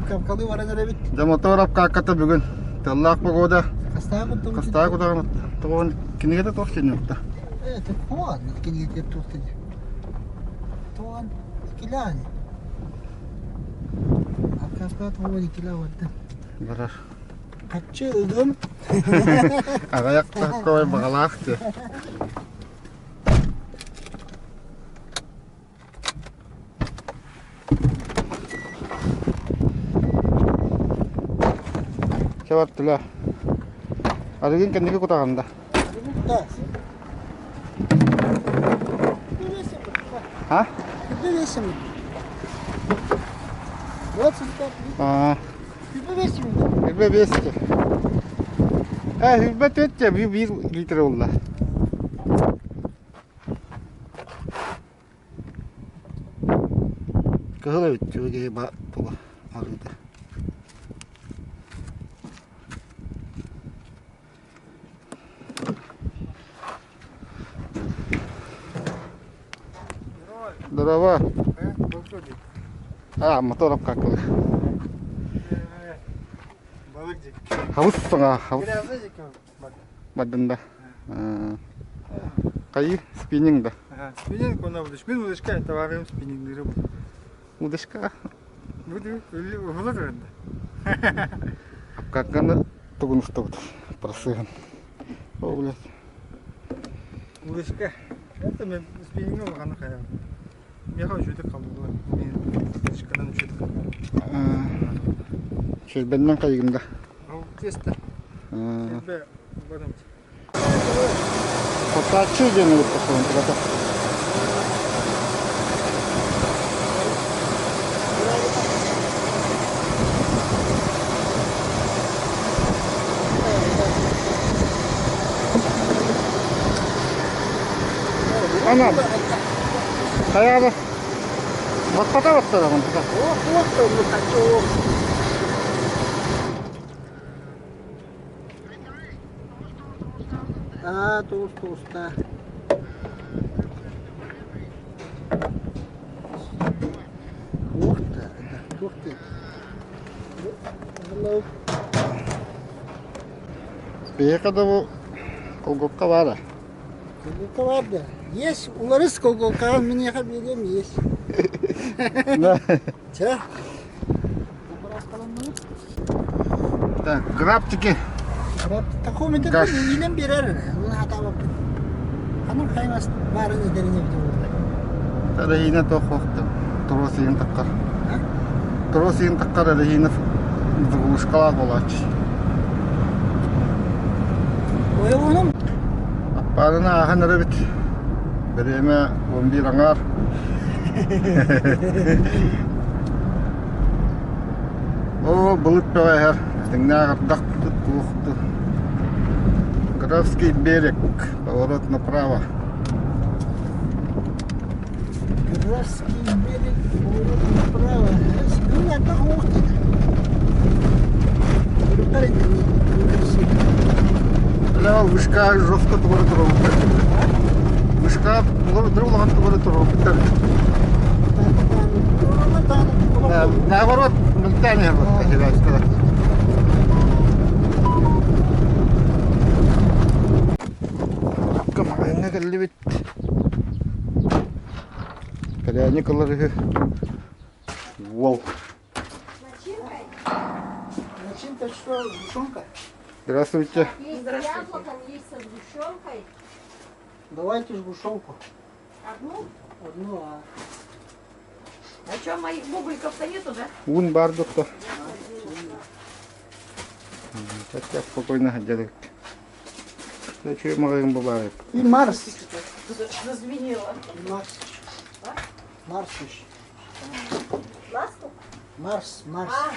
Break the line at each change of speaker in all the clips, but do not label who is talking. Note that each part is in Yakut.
Кавкалы баран эрэбит.
Дьэ мотор апкаакката бүгүн тыллаах погода.
Хастаах куттабыт?
Хастаах кутаҕын тоҕон кинигэтэ туох кинигэттэ?
Это хуан кинигэтэ туох кинигэ. Туан килаани. Апкаакка туон кила барда.
Барар.
Хаччы ыгым.
Аҕыйах такой баҕалаах ти. Чэ бардылар. Арыгын кэнники кутаҕын да? А? А. Хүлбэ биэсти. Э, хүлбэ түөттэ, биир литр улла. Кыһыл эбит үчүгэй туга арыыта. Здорово. А, мотором как вы? Хабыс саҥа хабыс. Бардын да. Хайы спиннинг да.
Спиннинг она удочка. Мин удочка товарым спиннингдері бұл.
Удочка.
Буду уһулар да.
Апкакканы тугун устабыт просыгын. О, блядь.
Удочка. Это мен спиннинг улаханы хайа. Меха үчүдүк қалды. Мен удочканан үчүдүк.
Шербеннен хайыгын да.
Ол тесто. Шербе барым.
Хотааччы диэн ылыппаппын тugата. Анам. Хайаҕа баппата баттадаҕын тута.
Аа, туус тууста. Ух ты, ух ты.
Биһиэхэ да бу колгокка баара.
Колгокка бар да. Есть, уларыс колгокка миниэхэ биэриэм есть. Чэ.
Так, грабтики.
Таком это илен берер. Анын хаймас барын эдерине бите
Эрэһиинэ туох Тросиин таккар. Тросиин таккар эрэһиинэ заглушкалаах буолааччы.
Ойоҕунум.
Аппаарына ааһан эрэбит. Бириэмэ 11 аҥаар. Оо, былыт бөҕө иһэр. Этиҥнээх ардах туохту. Графский берег. Поворот направо.
Графский берег, поворот направо. Бүгүн ардах уох диэтэ.
Бля, вышка жестко тугары туругуттар. Вышка улахан тугары туругуттар. Наоборот, мөлтөөн иһэр вот Маҕаһыыҥҥа кэллибит. Пряник ылар үһү. Уол.
Начинка что, сгущенка?
Здравствуйте.
Есть с яблоком, есть со сгущенкой.
Давайте сгущенку.
Одну?
Одну, а.
А что, моих бубликов-то нету, да?
Уун баар духта. Так спокойно ходили. Үчүгэй маҕаһыын бу баар
И Марс.
Зазвенело.
И Марс. Марс еще.
Маску?
Марс, Марс.
А,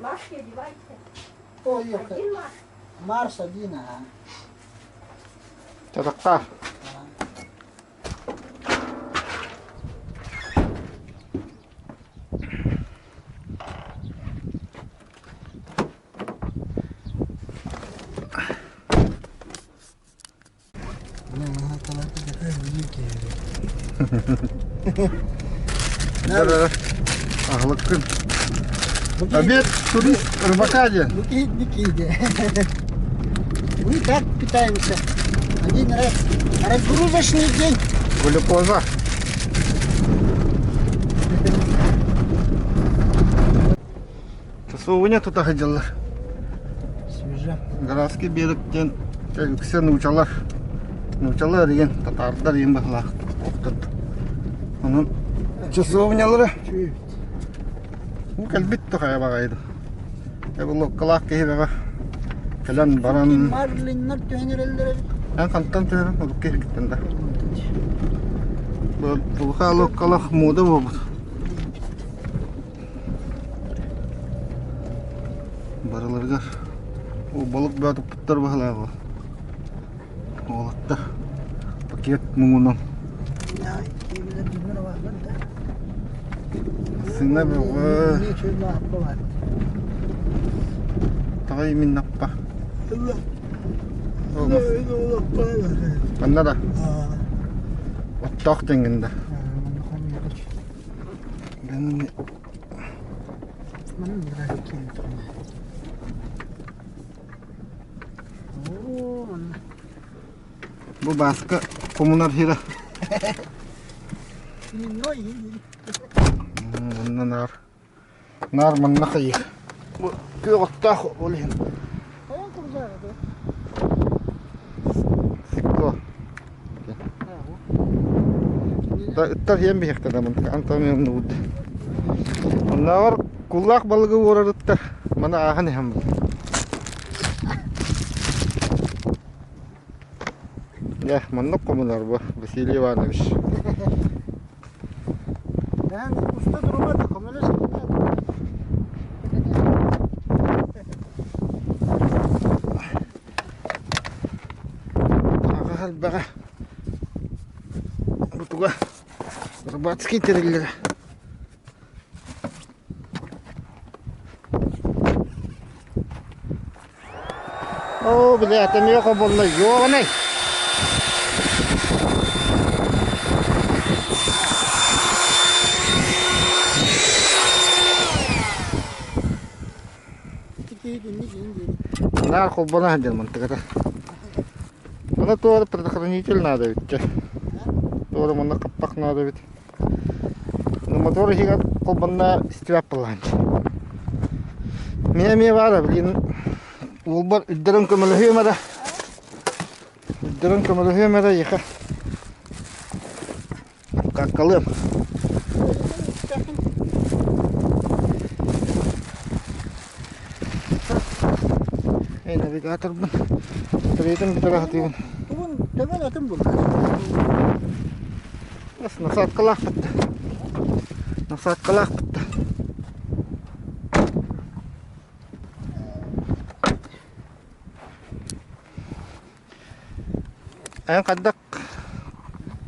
маски одевайте.
Ой, ёпта.
Один маск.
Марс один, ага.
Чатахтаах. Аһылыккын. Обед турист рыбака диэн.
Мы так питаемся. Один раз. Разгрузочный день.
Глюкоза. Тосугуня тута сылдьаллар.
Свежа.
Городский берег диэн үксэ нуучалар. Нуучалар диэн татаардар диэн быһылаах охтот. Онон часовнялара Бу кэлбит да хайа баҕайы. Локкалаах киһи бөҕө кэлэн баран
Марлиннар түһэн эрэллэр эбит.
Эн хантан түһэрин олук киһигиттэн да. Булха локкалах муода буолбут. Барыларыгар балык бөҕө туппуттар быһылааҕы. Уолаттар пакет муҥунан Сыҥа бөҕө Таҕай мин аппа Манна да Оттоох тэҥҥин да Бу Бааска хомунар сирэ. Манна наар наар манна хайыы. Бу күөх оттоох ол иһин. Сикко. Ыттар иэн биһиэхтэрэ антон уурда. Оннооҕор куллаах балыгы уорар ыттар маны ааһан иһэн бу. Дьэ, маннык хомунар бу Василий Иванович.
Эн уста турумат, көмөлөс.
Аҕа элбэҕэ бутуга рыбацкий тэриллэрэ. Оо, бля, эмиэ хобулла ёбаный. Наар холбоно сылдьар мантыката. Аны туора предохранитель надо эбит дьэ. Туора манна хаппах надо эбит. Мотор иһигэр холбонно истибэт буоллаҕын. Миэ эмиэ баара, блин, уолбар үрдэрин көмөлөһүөм эрэ. Үрдэрин көмөлөһүөм эрэ, ехе. Каккалыам. Эй, навигаторбын. Третьим бүтэрэ сатыыбын.
Тугун төбөн атын булла.
Насадкалаахпыт. Насадкалаахпыт. Эн хайдах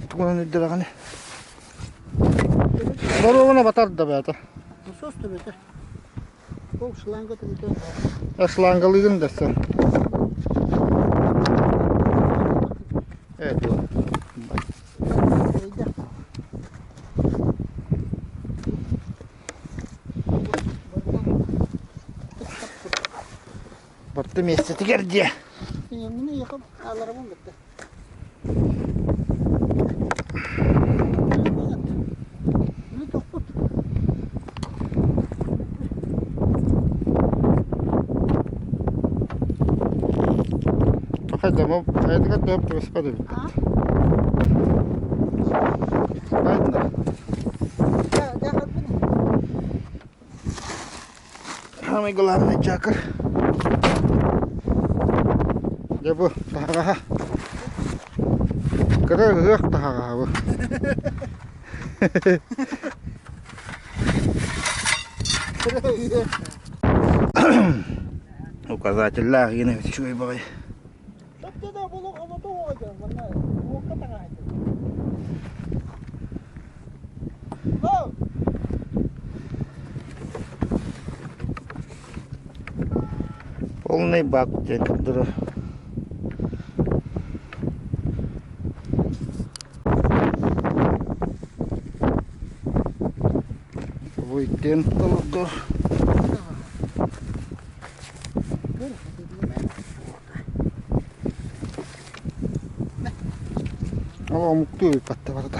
тугунан үрдүрэҕиний? Боруобуна батар да бэйэтэ.
Насос төбөтө. Ол шланга төбөтө.
Шлангалыыгын да сен. Evet bu. Барты миэстэтигэр диэ.
Мини якып аларабын битте. Мини тохпут.
Хайда, хайдыгар төп түбэспэт эбит. Хайда. Самый главный чакыр. Дьэ бу таһаҕаһа. Кыра ыһыах таһаҕаһа бу. Указателлаах гына үчүгэй баҕайы. Полный бак диэн көрдөрөр. Бу иккиэн толордор. Ол омуктуу эбит барыта.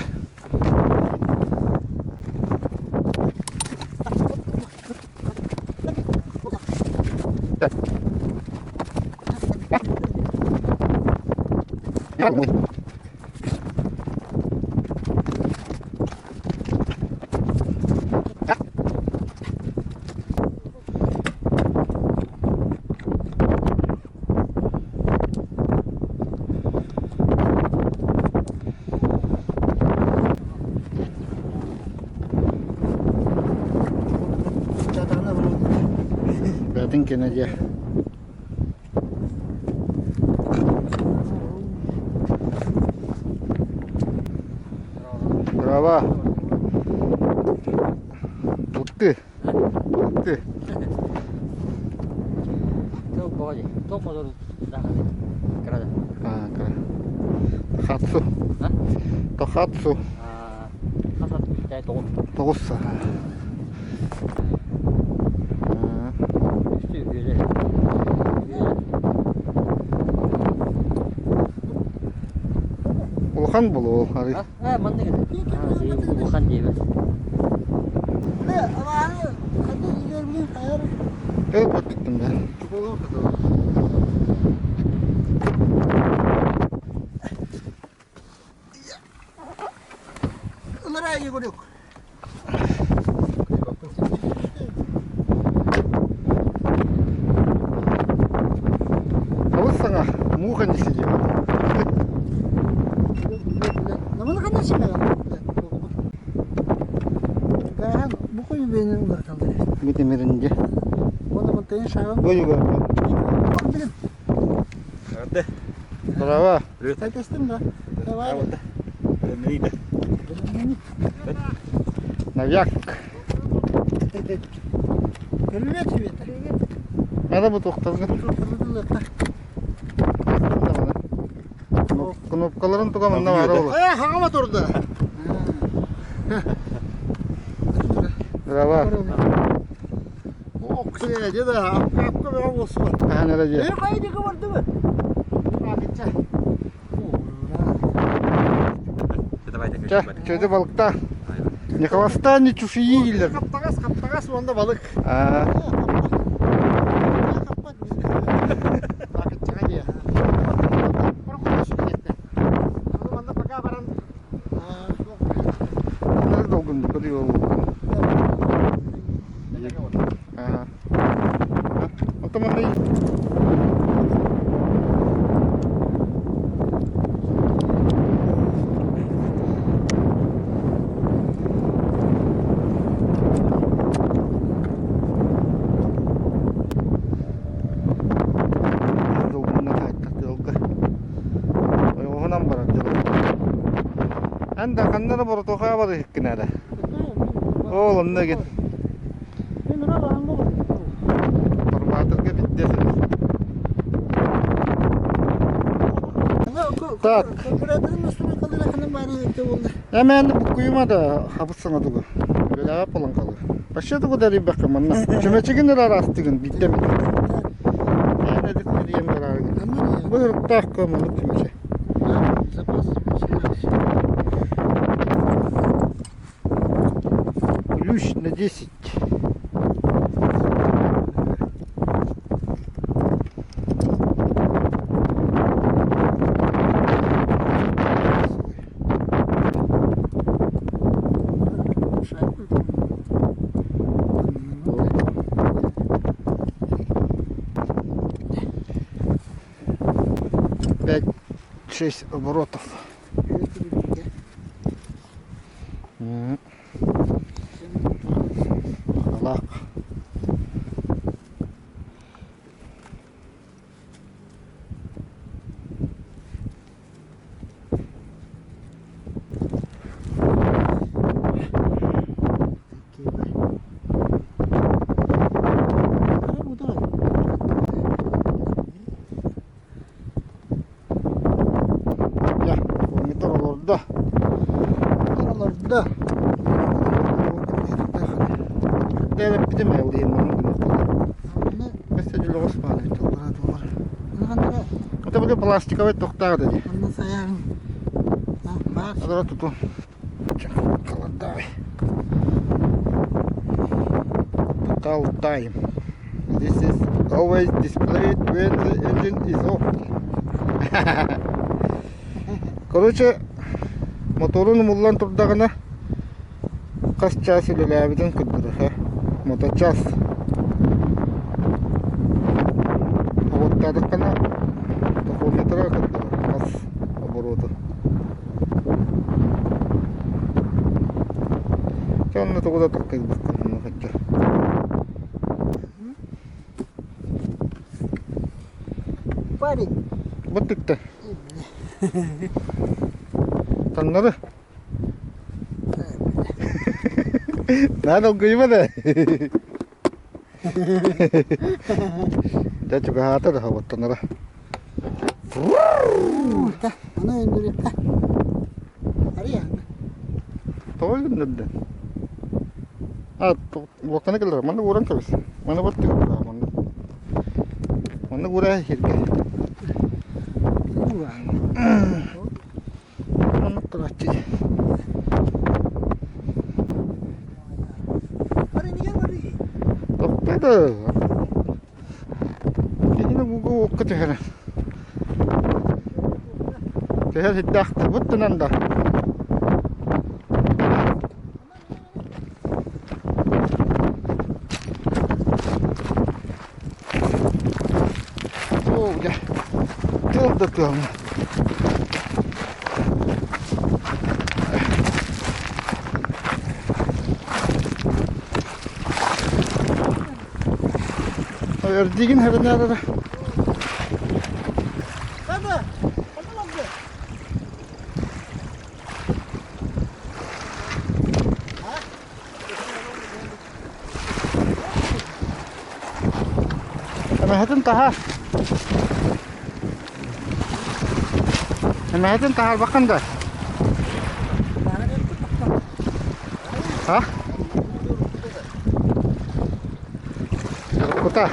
Бэйэтин кэнэ дьэ. Браво! Былты! Былты! Тохатсу. Тохатсу. Тоҕус. Улахан буолуо арый.
Улахан диэбит.
Эй, көрбүттүм да. Абыс саҥа муха не сидела. Битимиринде. Браво. Навяк.
Привет, привет.
Надо бы туохтарга. Кнопкаларын туга манна баара буолар.
Э, хаҥа турда.
Браво.
Оксия, деда, апка бөҕө буолсубат.
Хаһан эрэ дьиэ.
Э, хайа диэки бардыбыт?
Чэ, чөйдө балыкта. Не хвоста, не чушии дииллэр.
Хаптаҕас, хаптаҕас уонна балык.
Аа. Долгун Аа. Оттон манна долгунна таайтар тыалга. Ойоҕоһунан барар дьоло. Эн да ханна да боротуохаа барыһыккын эрэ. Ол онно гин. Форматорга биттэ Так. Эмээн буккуйума да хабыс саҥа тугу. Үлэлээҕэ полон халы. Вообще тугу да рибэххэ манна. Чөмөчүгүн эрэ араастыгын биирдэ эмит. Эн эдик диэн барааргын. Бу ырыктаах көмөнүк чөмөчө. Ключ на 10. Пять-шесть оборотов. Алаах. Я, помидор олордо.
Олордо.
Дэрэппитим эллиин маннык Өссө дьулуҕус баар эбит аллараа туолар. Это были пластиковый тохтаах да дии. Адара туту. Холодай. Total time. This is always displayed when the engine is off. Короче, моторун умуллан турдаҕына хас чаас үлэлээбитин көрдөрөр. Моточас. Обуттаатаххына тахометра көрдөрөр хас обороту. Чэ онно тугу да таккайбаккын онно сылдьар.
Парень.
Вот тыкта. Таҥнары. Наа долгуйма да. Дьэ чугаһаата да хоботтонора.
Аны өндүрүккэ. Арыйаҥҥа.
Тоҕо гыннарда? А, уокканы кэллэр. Манна ууран кэбис. Манна баттык уураа манна. Манна уураа сиргэ. Маннык турааччы. Тохтоо да. Кинини ууга уокка түһэрэ. Түһэр сирдээхтэрбит тынан да. Оо, дьэ, тыал да тыална. Эрдигин хэрэнээр Эмэһэтин таһаар. Эмэһэтин таһаарбаккын да? А? Кута.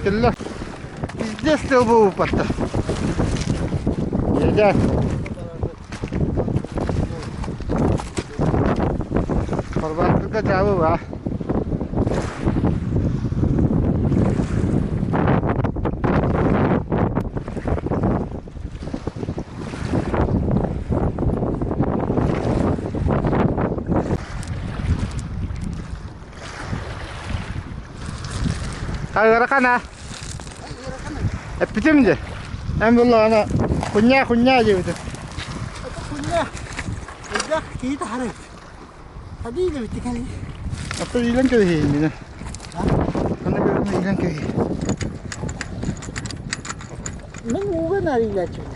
Кэллэ. Пиздец тыл бууппатта. Едят. Хорваттарга дьаабы баа. Ыарахан аа? Эппитим дии. Эн буоллаҕына хунньаа хунньаа диэбитим.
Хунньаа. Элбэх киһи таһарай. Хадиила бити кэлин.
Ата иилэн кэбиһиин мine. Аны көрүнэ иилэн кэбиһиин.
Мен ууга нарыйлааччыбыт.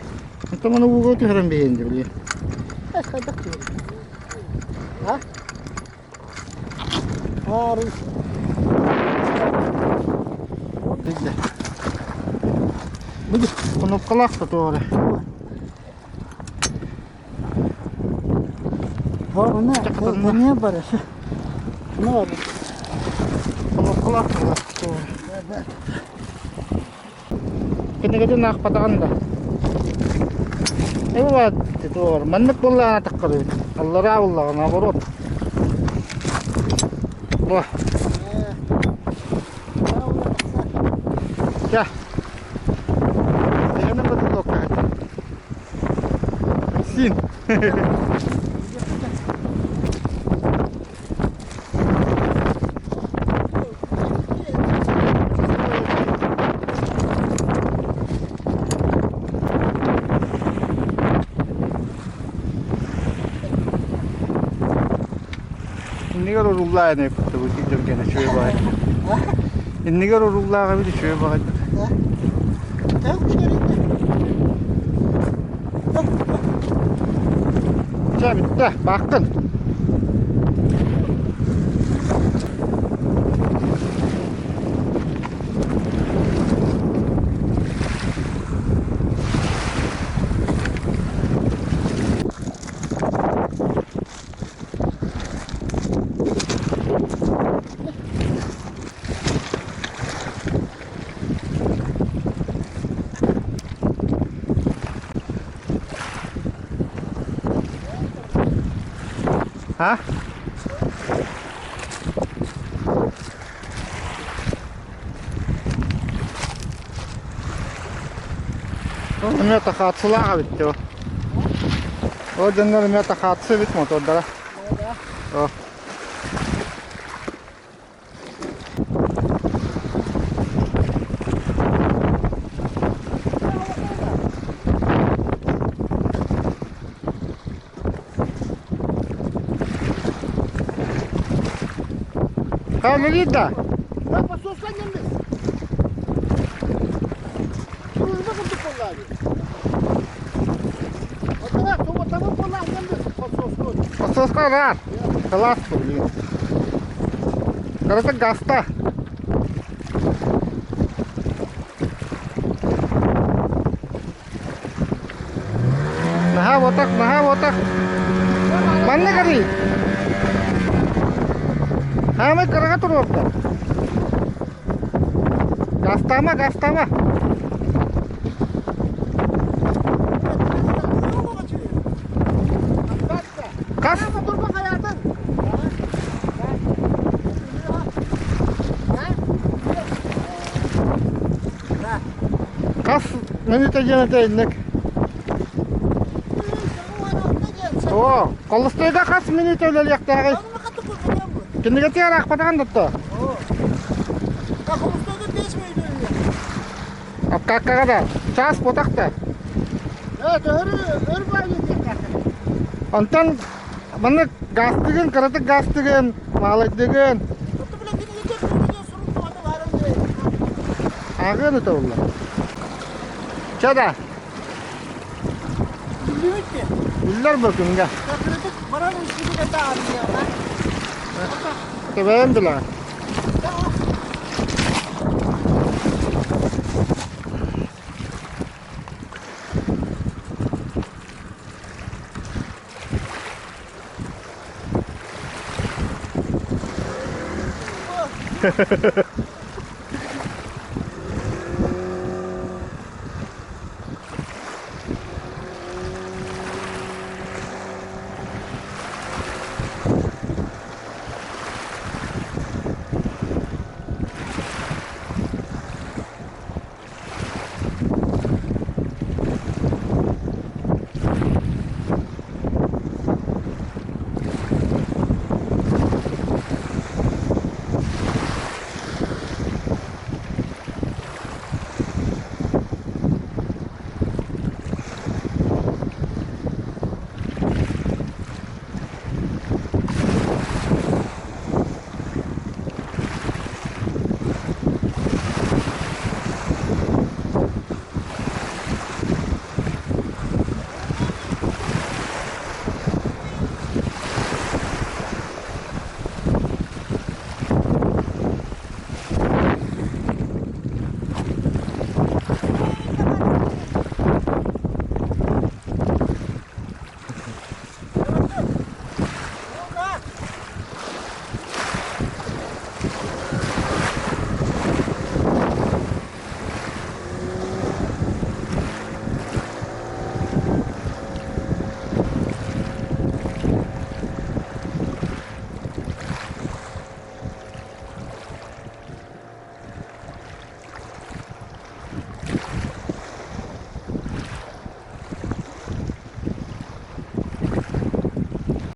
Оттон аны ууга түһэрэн биһиэн дии били.
Эс хайдах түһэрин. А? Аарый.
Билде. Бүдү, кнопкалаах да туора.
Ону бар. Ону бар.
Кнопкалаах да туора. Кинигэтин аахпатаҕын да. Эбэ туор маннык буоллаҕына таххар эбит. Аллараа буоллаҕына наоборот. Бу. Чэ. Эһэни потолокка Син. Иннигэр урууллаа ини куттабыт дьон үчүгэй баҕайы. Иннигэр урууллаах эбит үчүгэй баҕайы. Чэ бүттэ, баахтын. Эмиэ тахаатсылаах эбит дии. Ол дьоннор эмиэ тахаатсы эбит мотордара. О. Хамилит да? Пососка рад. Класс, блин. Короче, гаста. Наһаа уотах, наһаа уотах. Манна кэрий. Хаамай кыраҕа туруорда. Гастама, гастама. Хас? Хас мүнүүтэ диэн этэ инник? Оо, холустуйга хас мүнүүтэ үлэлиэхтээҕий? Кинигэтигэр аахпатаҕын дотто? Апкааккаҕа да чаас буотах да. Онтон маннык гаастыгын, кыратык гаастыгын, маалайдыгын. Ааҕыан ытылла. Чэ да. Биллэр бу күҥҥэ. Тэбэйэн билэҕин.